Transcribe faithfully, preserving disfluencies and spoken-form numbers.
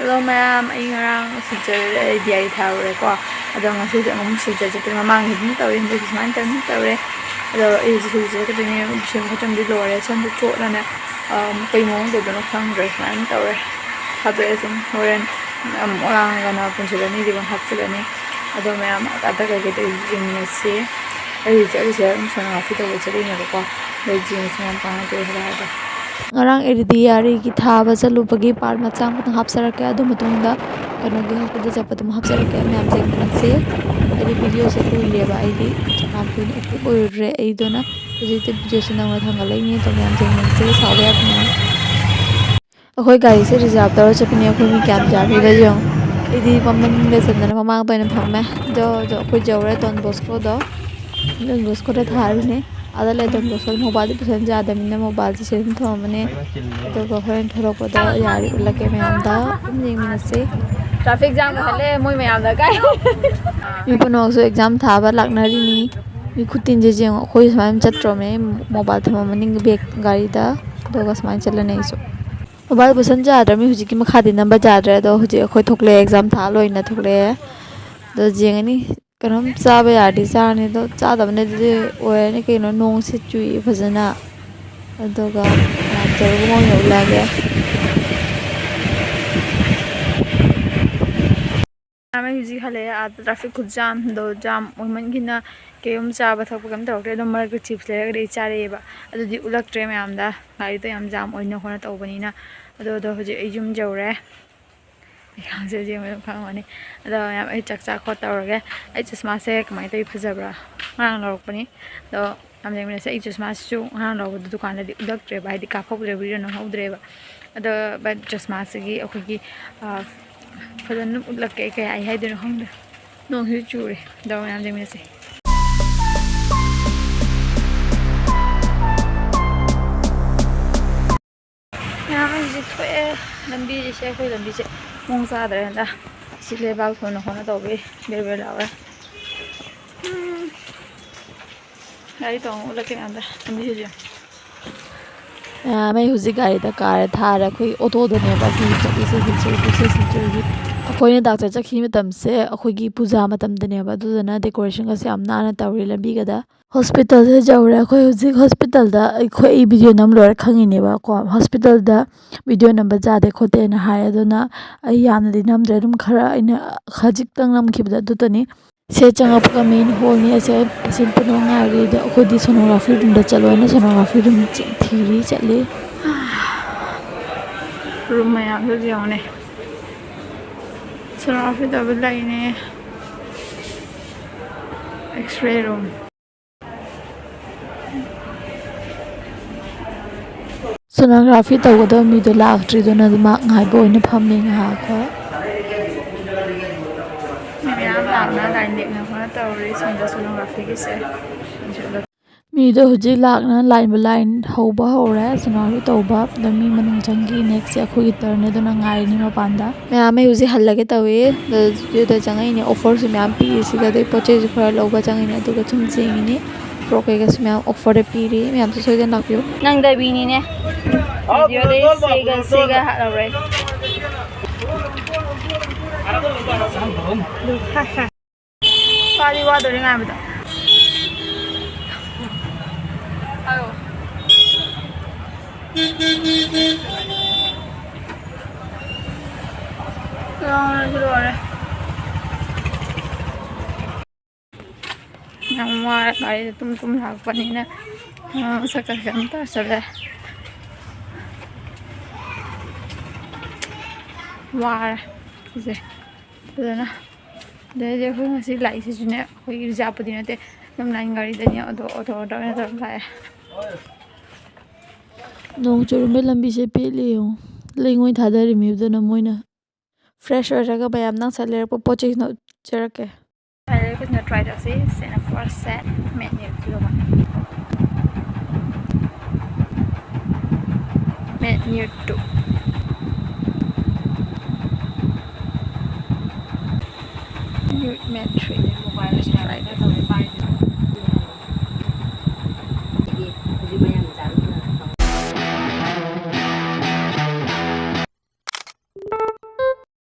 Hello ꯃꯌꯥꯝ, ꯑꯩ ꯉꯔꯥꯡ ꯁꯤꯜꯆꯔ ꯗꯤ ꯑꯥꯏ ꯊꯥꯔꯨꯔꯦꯀꯣ꯫ ꯑꯗꯣ ꯉꯁꯤꯁꯦ ꯑꯃꯨꯛ ꯁꯤꯜꯆꯔ ꯆꯠꯇꯣꯏꯅꯦ꯫ ꯃꯃꯥꯡꯒꯤ ꯑꯗꯨꯝ ꯇꯧꯔꯦ, ꯍꯟꯗꯛꯁꯨ ꯁꯨꯃꯥꯏꯅ ꯇꯧꯔ ꯑꯗꯨꯝ ꯇꯧꯔꯦ꯫ ꯑꯗꯣ ꯑꯩ ꯍꯧꯖꯤꯛ ꯁꯤꯜꯆꯔ ꯆꯠꯀꯗꯣꯏꯅꯦ꯫ ꯁꯦꯝ ꯈꯣꯠꯆꯟꯕꯗꯤ ꯂꯣꯏꯔꯦ꯫ ꯁꯝꯁꯨ ꯆꯣꯠꯂꯅꯦ꯫ ꯑꯝ, ꯀꯩ ꯃꯑꯣꯡ ꯇꯧꯗꯣꯏꯅꯣ ꯈꯪꯗ꯭ꯔꯦ꯫ ꯁꯨꯃꯥꯏꯅ ꯇꯧꯔꯦ꯫ ꯊꯥꯗꯣꯛꯑꯦ ꯁꯨꯝ꯫ ꯍꯣꯔꯦꯟ ꯑꯃꯨꯛ ꯑꯉꯥꯡꯒꯅ ꯄꯨꯟꯁꯤꯜꯂꯅꯤ, ꯑꯗꯨꯒ ꯍꯥꯞꯆꯤꯜꯂꯅꯤ꯫ ꯑꯗꯣ ꯃꯌꯥꯝ ꯑꯇꯩ ꯀꯩꯀꯩ ꯇꯧꯔꯤꯁꯦ ꯌꯦꯡꯃꯤꯟꯅꯁꯤ꯫ ꯑꯩ ꯍꯧꯖꯤꯛ ꯆꯠꯂꯤꯁꯦ ꯑꯗꯨꯝ ꯁꯣꯅꯣꯒ꯭ꯔꯥꯐꯤ ꯇꯧꯕ ꯆꯠꯂꯤꯅꯦꯕꯀꯣ꯫ ꯑꯗꯣ ꯌꯦꯡꯉꯁꯤ ꯃꯌꯥꯝ ꯀꯃꯥꯏꯅ ꯇꯧꯔꯤ ꯍꯥꯏꯕ꯫ ꯉꯔꯥꯡ ꯑꯦꯔꯤꯗꯤꯌꯥꯔꯤꯒꯤ ꯊꯥꯕ ꯆꯠꯂꯨꯕꯒꯤ ꯄꯥꯔꯠ ꯃꯆꯥ ꯑꯃꯈꯛꯇꯪ ꯍꯥꯞꯆꯔꯛꯀꯦ꯫ ꯑꯗꯨ ꯃꯇꯨꯡꯗ ꯀꯩꯅꯣꯒꯤ ꯍꯣꯁꯄꯤꯇꯥꯜ ꯆꯠꯄꯗꯨ ꯑꯃꯨꯛ ꯍꯥꯞꯆꯔꯛꯀꯦ꯫ ꯃꯌꯥꯝ ꯌꯦꯡꯃꯤꯟꯅꯁꯤ꯫ ꯍꯥꯏꯗꯤ ꯚꯤꯗꯤꯑꯣꯁꯦ ꯀꯨꯏꯔꯦꯕ, ꯑꯩꯗꯤ ꯌꯥꯝ ꯀꯨꯏꯅ ꯑꯦꯛꯇꯤꯚ ꯑꯣꯏꯔꯨꯗ꯭ꯔꯦ꯫ ꯑꯩꯗꯨꯅ ꯍꯧꯖꯤꯛꯇꯤ ꯚꯤꯗꯤꯑꯣꯁꯦ ꯅꯧꯅ ꯊꯥꯡꯒꯠꯂꯛꯏꯅꯦ꯫ ꯑꯗꯣ ꯃꯌꯥꯝ ꯌꯦꯡꯃꯤꯟꯅꯁꯤ꯫ ꯁꯥꯎꯕ ꯌꯥꯗꯦ ꯃꯌꯥꯝ꯫ ꯑꯩꯈꯣꯏ ꯒꯥꯔꯤꯁꯦ ꯔꯤꯖꯥꯔꯚ ꯇꯧꯔ ꯆꯠꯄꯅꯦ꯫ ꯑꯩꯈꯣꯏ ꯃꯤ ꯀꯌꯥꯝ ꯌꯥꯝꯃꯤꯕ ꯌꯦꯡꯉꯣ꯫ ꯑꯩꯗꯤ ꯃꯃꯥꯡꯗ ꯆꯟꯗꯅ ꯃꯃꯥꯡꯗ ꯑꯣꯏꯅ ꯐꯝꯃꯦ꯫ ꯑꯗꯣ, ꯑꯗꯣ ꯑꯩꯈꯣꯏ ꯌꯧꯔꯦ ꯗꯣꯟ ꯕꯣꯁꯀꯣꯗꯣ꯫ ꯗꯣꯟ ꯕꯣꯁꯀꯣꯗ ꯊꯥꯔꯤꯅꯦ꯫ ꯑꯥꯗ ꯂꯩ ꯗꯣꯟ ꯕꯣꯁꯀꯣꯗ ꯃꯣꯕꯥꯏꯜꯗꯤ ꯄꯨꯁꯟ ꯌꯥꯗꯕꯅꯤꯅ ꯃꯣꯕꯥꯏꯜꯁꯦ ꯁꯤꯗ ꯑꯗꯨꯝ ꯊꯝꯃꯝꯕꯅꯦ꯫ ꯑꯗꯨꯒ ꯍꯣꯔꯦꯟ ꯊꯣꯛꯂꯛꯄꯗ ꯌꯥꯔꯤ ꯎꯠꯂꯛꯀꯦ ꯃꯌꯥꯝꯗ꯫ ꯑꯗꯨꯝ ꯌꯦꯡꯃꯤꯟꯅꯁꯤ꯫ ꯇ꯭ꯔꯥꯐꯤꯛ ꯖꯥꯝ ꯑꯣꯏꯍꯜꯂꯦ ꯃꯣꯏ ꯃꯌꯥꯝꯅ ꯀꯥꯏ꯫ ꯃꯤ ꯄꯨꯝꯅꯃꯛꯁꯨ ꯑꯦꯛꯖꯥꯝ ꯊꯥꯕ ꯂꯥꯛꯅꯔꯤꯅꯤ꯫ ꯃꯤ ꯈꯨꯇꯤꯟꯁꯦ ꯌꯦꯡꯉꯣ꯫ ꯑꯩꯈꯣꯏ ꯁꯨꯃꯥꯏꯅ ꯆꯠꯇ꯭ꯔꯣꯃꯦ꯫ ꯃꯣꯕꯥꯏꯜ ꯊꯝꯃꯝꯃꯅꯤ ꯕꯦꯒ ꯒꯥꯔꯤꯗ꯫ ꯑꯗꯨꯒ ꯁꯨꯃꯥꯏꯅ ꯆꯠꯂꯅꯤ ꯑꯩꯁꯨ꯫ ꯃꯣꯕꯥꯏꯜ ꯄꯨꯁꯟ ꯌꯥꯗ꯭ꯔꯃꯤ꯫ ꯍꯧꯖꯤꯛꯀꯤ ꯃꯈꯥꯗꯤ ꯅꯝꯕ ꯌꯥꯗ꯭ꯔꯦ꯫ ꯑꯗꯣ ꯍꯧꯖꯤꯛ ꯑꯩꯈꯣꯏ ꯊꯣꯛꯂꯛꯑꯦ, ꯑꯦꯛꯖꯥꯝ ꯊꯥ ꯂꯣꯏꯅ ꯊꯣꯛꯂꯛꯑꯦ꯫ ꯑꯗꯣ ꯌꯦꯡꯉꯅꯤ꯫ ꯀꯩꯅꯣꯝ ꯆꯥꯕ ꯌꯥꯔꯗꯤ ꯆꯥꯔꯅꯤ꯫ ꯑꯗꯣ ꯆꯥꯗꯕꯅꯗꯤ ꯑꯣꯏꯔꯅꯤ꯫ ꯀꯩꯅꯣ, ꯅꯣꯡꯁꯦ ꯆꯨꯏ ꯐꯖꯅ꯫ ꯑꯗꯨꯒ ꯃꯌꯥꯝ ꯇꯧꯔꯒ ꯃꯑꯣꯡ ꯌꯧ ꯂꯥꯛꯑꯒꯦ꯫ ꯃꯌꯥꯝ ꯑꯩ ꯍꯧꯖꯤꯛ ꯍꯜꯂꯛꯑꯦ꯫ ꯑꯥꯗ ꯇ꯭ꯔꯥꯐꯤꯛ ꯈꯨꯖꯥꯝꯗꯣ, ꯖꯥꯝ ꯑꯣꯏꯃꯟꯈꯤꯅ ꯀꯩꯝ ꯆꯥꯕ ꯊꯛꯄ ꯀꯩꯝ ꯇꯧꯔꯛꯇ꯭ꯔꯦ꯫ ꯑꯗꯨꯝ ꯃꯔꯛꯇ ꯆꯤꯞꯁ ꯂꯩꯔꯒꯗꯤ ꯑꯩ ꯆꯥꯔꯛꯑꯦꯕ꯫ ꯑꯗꯨꯗꯤ ꯎꯠꯂꯛꯇ꯭ꯔꯦ ꯃꯌꯥꯝꯗ꯫ ꯒꯥꯔꯤꯗꯣ ꯌꯥꯝ ꯖꯥꯝ ꯑꯣꯏꯅ ꯈꯣꯠꯅ ꯇꯧꯕꯅꯤꯅ꯫ ꯑꯗꯣ, ꯑꯗꯣ ꯍꯧꯖꯤꯛ ꯑꯩ ꯌꯨꯝ ꯌꯧꯔꯦ꯫ ꯑꯩ ꯈꯪꯁꯦ ꯌꯦꯡꯕ ꯑꯗꯨꯝ ꯈꯪꯉꯝꯃꯅꯤ꯫ ꯑꯗꯣ ꯃꯌꯥꯝ ꯑꯩ ꯆꯥꯛ ꯆꯥ ꯈꯣꯠ ꯇꯧꯔꯒꯦ꯫ ꯑꯩ ꯆꯁꯃꯥꯁꯦ ꯀꯃꯥꯏꯅ ꯇꯧꯋꯤ? ꯐꯖꯕ꯭ꯔꯥ? ꯉꯔꯥꯡ ꯂꯧꯔꯛꯄꯅꯤ꯫ ꯑꯗꯣ ꯌꯥꯝ ꯌꯦꯡꯃꯤꯟꯅꯁꯦ꯫ ꯑꯩ ꯆꯁꯃꯥꯁꯁꯨ ꯉꯔꯥꯡ ꯂꯧꯕꯗꯣ ꯗꯨꯀꯥꯟꯗꯗꯤ ꯎꯠꯂꯛꯇ꯭ꯔꯦꯕ, ꯍꯥꯏꯗꯤ ꯀꯥꯞꯍꯧꯗ꯭ꯔꯦ, ꯚꯤꯗꯤꯑꯣ ꯅꯝꯍꯧꯗ꯭ꯔꯦꯕ꯫ ꯑꯗꯣ but ꯆꯁꯃꯥꯁꯤꯒꯤ ꯑꯩꯈꯣꯏꯒꯤ, ꯑ, ꯐꯖꯅ ꯑꯗꯨꯝ ꯎꯠꯂꯛꯀꯦ꯫ ꯑꯩ ꯀꯩ ꯍꯥꯏ ꯍꯥꯏꯗꯣꯏꯅꯣ ꯈꯪꯗ꯭ꯔꯦ꯫ ꯅꯣꯡꯁꯤꯁꯨ ꯆꯨꯔꯦ꯫ ꯑꯗꯣ ꯃꯌꯥꯝ ꯌꯦꯡꯃꯤꯟꯅꯁꯦ꯫ ꯃꯌꯥꯝ ꯑꯩ ꯍꯧꯖꯤꯛ ꯊꯣꯛꯑꯦ꯫ ꯂꯝꯕꯤꯁꯦ, ꯑꯩꯈꯣꯏ ꯂꯝꯕꯤꯁꯦ ꯃꯑꯣꯡ ꯆꯥꯗ꯭ꯔꯦ ꯍꯟꯗꯛ꯫ ꯁꯤ ꯂꯩꯕꯥꯛ ꯊꯣꯟꯅ ꯈꯣꯠꯅ ꯇꯧꯕꯒꯤ ꯕꯦꯔ ꯕꯦꯔ ꯂꯥꯎꯔꯦ꯫ ꯎꯝ꯫ ꯒꯥꯔꯤ ꯇꯣꯡꯉ ꯎꯠꯂꯛꯀꯦ ꯃꯌꯥꯝꯗ ꯂꯝꯕꯤꯁꯤꯁꯨ꯫ ꯃꯌꯥꯝ ꯑꯩ ꯍꯧꯖꯤꯛ ꯒꯥꯔꯤꯗ ꯀꯥꯔꯦ ꯊꯥꯔꯦ꯫ ꯑꯩꯈꯣꯏ ꯑꯣꯇꯣꯗꯅꯦꯕ ꯑꯩꯈꯣꯏ ꯆꯠꯂꯤꯁꯦ ꯍꯧꯖꯤꯛꯁꯦ, ꯍꯧꯖꯤꯛꯁꯦ ꯁꯤꯜꯆꯔꯒꯤ꯫ ꯑꯩꯈꯣꯏꯅ ꯗꯥꯛꯇꯔ ꯆꯠꯈꯤꯕ ꯃꯇꯝꯁꯦ ꯑꯩꯈꯣꯏꯒꯤ ꯄꯨꯖꯥ ꯃꯇꯝꯗꯅꯦꯕ, ꯑꯗꯨꯗꯨꯅ ꯗꯦꯀꯣꯔꯦꯁꯟꯒꯁꯦ ꯌꯥꯝ ꯅꯥꯟꯅ ꯇꯧꯔꯦ ꯂꯝꯕꯤꯒꯗ꯫ ꯍꯣꯁꯄꯤꯇꯥꯜꯁꯦ ꯌꯧꯔꯦ꯫ ꯑꯩꯈꯣꯏ ꯍꯧꯖꯤꯛ ꯍꯣꯁꯄꯤꯇꯥꯜꯗ ꯑꯩꯈꯣꯏ ꯑꯩ ꯚꯤꯗꯤꯑꯣ ꯅꯝ ꯂꯣꯏꯔ ꯈꯪꯉꯤꯅꯦꯕꯀꯣ, ꯍꯣꯁꯄꯤꯇꯥꯜꯗ ꯚꯤꯗꯤꯑꯣ ꯅꯝꯕ ꯌꯥꯗꯦ ꯈꯣꯠꯇꯦꯅ ꯍꯥꯏ꯫ ꯑꯗꯨꯅ ꯑꯩ ꯌꯥꯝꯅꯗꯤ ꯅꯝꯗ꯭ꯔꯦ, ꯑꯗꯨꯝ ꯈꯔ ꯑꯩꯅ ꯈꯖꯤꯛꯇꯪ ꯅꯝꯈꯤꯕꯗ ꯑꯗꯨꯇꯅꯤ꯫ ꯁꯦ ꯆꯪꯉꯛꯄꯒ ꯃꯦꯟ ꯍꯣꯜꯅꯤ꯫ ꯑꯁꯦ ꯄꯦꯁꯦꯟ ꯄꯨꯝꯅꯃꯛ ꯉꯥꯏꯔꯤ꯫ ꯑꯗꯣ ꯑꯩꯈꯣꯏꯗꯤ ꯁꯣꯅꯣꯒ꯭ꯔꯥꯐꯤ ꯔꯨꯝꯗ ꯆꯠꯂꯣꯅ ꯁꯣꯅꯣꯒ꯭ꯔꯥꯐꯤ ꯔꯨꯝ ꯊꯤꯔꯤ ꯆꯠꯂꯤ꯫ ꯔꯨꯝ ꯃꯌꯥꯝꯗꯨꯁꯨ ꯌꯦꯡꯉꯨꯅꯦ꯫ ꯁꯣꯅꯣꯒ꯭ꯔꯥꯐꯤ ꯇꯧꯕ ꯂꯩꯅꯦ꯫ X-ray room. ꯁꯣꯅꯣꯒ꯭ꯔꯥꯐꯤ ꯇꯧꯒꯗꯕ ꯃꯤꯗꯣ ꯂꯥꯛꯇ꯭ꯔꯤꯗꯨꯅ ꯃꯥ ꯉꯥꯏꯕ ꯑꯣꯏꯅ ꯐꯝꯃꯤ ꯉꯥꯏꯍꯥꯛ ꯍꯣꯏ꯫ ꯃꯤ ꯃꯌꯥꯝ ꯂꯥꯛꯅ ꯂꯥꯏꯟ ꯂꯦꯞꯅ ꯈꯣꯠꯅ ꯇꯧꯔꯤ ꯁꯣꯝꯗ ꯁꯣꯅꯣꯒ꯭ꯔꯥꯐꯤꯒꯤꯁꯦ꯫ ꯃꯤꯗꯣ ꯍꯧꯖꯤꯛ ꯂꯥꯛꯅ ꯂꯥꯏꯟꯕ ꯂꯥꯏꯟ ꯍꯧꯕ ꯍꯧꯔꯦ ꯁꯣꯅꯣꯒ꯭ꯔꯥꯐꯤ ꯇꯧꯕ꯫ ꯑꯗꯣ ꯃꯤ ꯃꯅꯨꯡ ꯆꯪꯈꯤ꯫ ꯅꯦꯛꯁꯁꯦ ꯑꯩꯈꯣꯏꯒꯤ ꯇꯔꯟꯅꯦ, ꯑꯗꯨꯅ ꯉꯥꯏꯔꯤꯅꯤ ꯃꯄꯥꯟꯗ꯫ ꯃꯌꯥꯝ ꯑꯩ ꯍꯧꯖꯤꯛ ꯍꯜꯂꯒꯦ ꯇꯧꯏ꯫ ꯑꯗꯨꯗ ꯆꯪꯉꯛꯏꯅꯦ꯫ ꯑꯣꯐꯔꯁꯨ ꯃꯌꯥꯝ ꯄꯤꯔꯤ ꯁꯤꯗ꯫ ꯑꯗꯩ ꯄꯣꯠ ꯆꯩꯁꯨ ꯈꯔ ꯂꯧꯕ ꯆꯪꯉꯤꯅꯦ꯫ ꯑꯗꯨꯒ ꯁꯨꯝ ꯌꯦꯡꯉꯤꯅꯤ꯫ ꯐ꯭ꯔꯣꯛ ꯀꯩꯀꯥꯁꯨ ꯃꯌꯥꯝ ꯑꯣꯐꯔꯗ ꯄꯤꯔꯤ꯫ ꯃꯌꯥꯝꯁꯨ ꯁꯣꯏꯗꯅ ꯂꯥꯛꯄꯤꯌꯨ꯫ ꯅꯪꯗꯕꯤꯅꯤꯅꯦ꯫ ꯚꯤꯗꯤꯑꯣꯗꯩ ꯁꯤꯒ ꯁꯤꯒ ꯍꯥꯠꯍꯧꯔꯦ꯫ ꯋꯥꯗꯤ ꯋꯥꯗꯣꯔꯦ ꯉꯥꯏꯕꯗ꯫ ꯂꯣꯏꯔꯦ꯫ ꯌꯥꯝ ꯋꯥꯔꯦ ꯒꯥꯔꯤꯗ ꯇꯨꯝ ꯇꯨꯝ ꯂꯥꯛꯄꯅꯤꯅ꯫ ꯑ, ꯁꯛꯀ ꯀꯩꯅꯣ ꯇꯧꯁꯜꯂꯦ꯫ ꯋꯥꯔꯦ ꯁꯤꯁꯦ ꯐꯖꯅ꯫ ꯑꯗꯩꯗꯤ ꯑꯩꯈꯣꯏ ꯉꯁꯤ ꯂꯥꯛꯏꯁꯤꯁꯨꯅꯦ, ꯑꯩꯈꯣꯏꯒꯤ ꯔꯤꯖꯥꯞꯄꯨꯗꯤ ꯅꯠꯇꯦ, ꯑꯗꯨꯝ ꯂꯥꯏꯟ ꯒꯥꯔꯤꯗꯅꯦ, ꯑꯣꯇꯣ, ꯑꯣꯇꯣ, ꯑꯣꯇꯣ ꯑꯣꯏꯅ ꯇꯧꯔ ꯂꯥꯛꯑꯦ꯫ ꯅꯣꯡ ꯆꯨꯔꯝꯕꯩ ꯂꯝꯕꯤꯁꯦ ꯄꯦꯠꯂꯦ ꯌꯦꯡꯉꯣ꯫ ꯂꯩꯉꯣꯏ ꯊꯥꯗꯔꯤꯃꯤꯗꯨꯅ ꯃꯣꯏꯅ꯫ ꯐ꯭ꯔꯦꯁ ꯑꯣꯏꯔꯒ ꯃꯌꯥꯝ ꯅꯪ ꯁꯥꯏ ꯂꯩꯔꯛꯄ ꯄꯣꯠ ꯆꯩꯁꯤꯡꯗꯣ ꯎꯠꯆꯔꯛꯀꯦ꯫ ꯍꯥꯏꯔꯦ, ꯑꯩꯈꯣꯏꯁꯤꯅ ꯇ꯭ꯔꯥꯏ ꯇꯧꯁꯤ꯫ ꯁꯤꯅ ꯐꯥꯔꯁ ꯁꯦꯠ, ꯃꯦꯠ ꯅ꯭ꯌꯨꯠ ꯇꯨ꯫ ꯃꯦꯠ ꯅ꯭ꯌꯨꯠ ꯇꯨ꯫